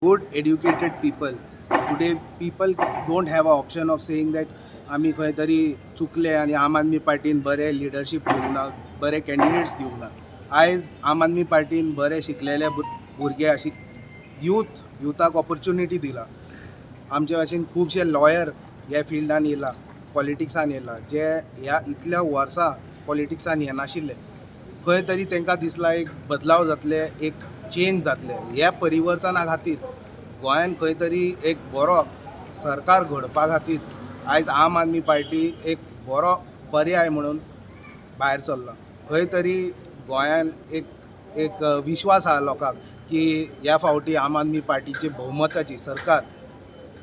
Good educated people. Today people don't have a option of saying that आमी खंय तरी चुकले आनी आम आदमी पार्टीन बरें लिडरशीप दिवंक ना, बरे कॅन्डिडेट्स दिवंक ना. आयज आम आदमी पार्टीन बरे शिकलेले भुरगे आशी यूथ, युथाक ऑपॉर्च्युनिटी दिला. आमचे भाशेन खुबशे लॉयर ह्या फिल्डान येयला, पॉलिटिक्सान येयला, जे ह्या इतल्या वर्सां पॉलिटिक्सान येनाशिल्ले. खंय तरी तांकां दिसलां एक बदलाव जातले, एक चेंज जातले. ह्या परिवर्तना खातीर, गोंयान खंय तरी एक बरो सरकार घडपा खातीर आयज आम आदमी पार्टी एक बरो पर्याय म्हणून भायर सरला. खंय तरी गोंयान एक एक विश्वास आहा लोकांक की ह्या फावटी आम आदमी पार्टीची भोवमताची सरकार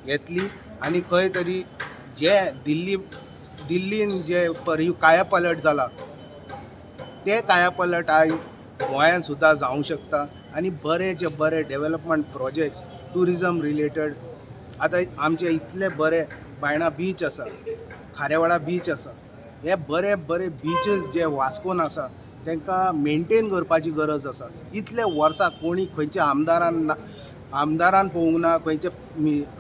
येतली आनी खंय तरी जे दिल्लीन जे कायापलट जाला, ते कायापलट आयज गोंयान सुद्दां जावंक शकता आनी बरे जे बरे डेवलपमेंट प्रोजेक्ट्स, ट्युरिजम रिलेटेड, आतां आमचे इतले बरे बायणा बीच आसा, खारेवाडा बीच आसा, हे बरे बरे बिचीस जे वास्कोन आसा, तांकां मेनटेन करपाची गरज आसा. इतले वर्सां कोणी खंयच्या आमदारान आमदारान पळोवंक ना,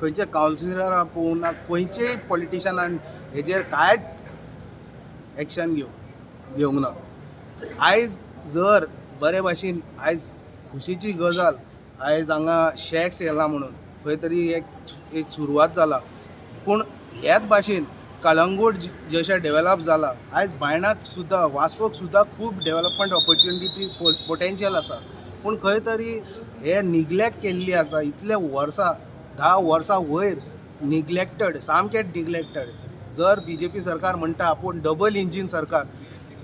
खंयचे कावन्सिलरान पळोवंक ना, खंयचेय पॉलिटिशनान हेजेर कांयच एक्शन घेवंक ना. आयज जर बरे भाशेन, आयज खुशीची गजाल, आयज हांगा शॅक्स येयला म्हणून खंय तरी एक एक सुरवात जाला. पूण ह्याच भाशेन कळंगूट जशें डेवलप जाला, आयज बायणाक सुद्दां, वास्कोक सुद्दां खूब डेवलपमेंट ऑपॉर्च्युनिटी पोटेन्शियल आसा. पूण खंय तरी हे निग्लेक्ट केल्ली आसा इतले वर्सां, 10 वर्सां वयर निग्लेक्टेड, सामकें निग्लेक्टेड. जर बीजेपी सरकार म्हणटा आपूण डबल इंजीन सरकार,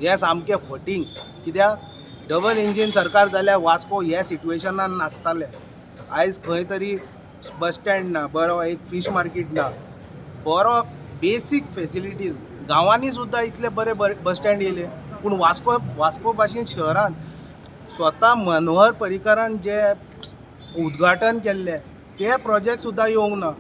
हें सामकें फटींग. कित्याक डबल इंजीन सरकार जाल्यार वास्को ह्या सिट्युएशनान नासतालें. आयज खंय तरी बस स्टँड ना बरो, एक फीश मार्केट ना बरो, बेसीक फेसिलिटीज. गांवांनी सुद्दां इतले बरे बरे बस स्टँड येयले, पूण वास्को भाशेन शहरान स्वता मनोहर पर्रीकारान जे उद्घाटन केल्ले ते प्रोजेक्ट सुद्दां येवंक ना.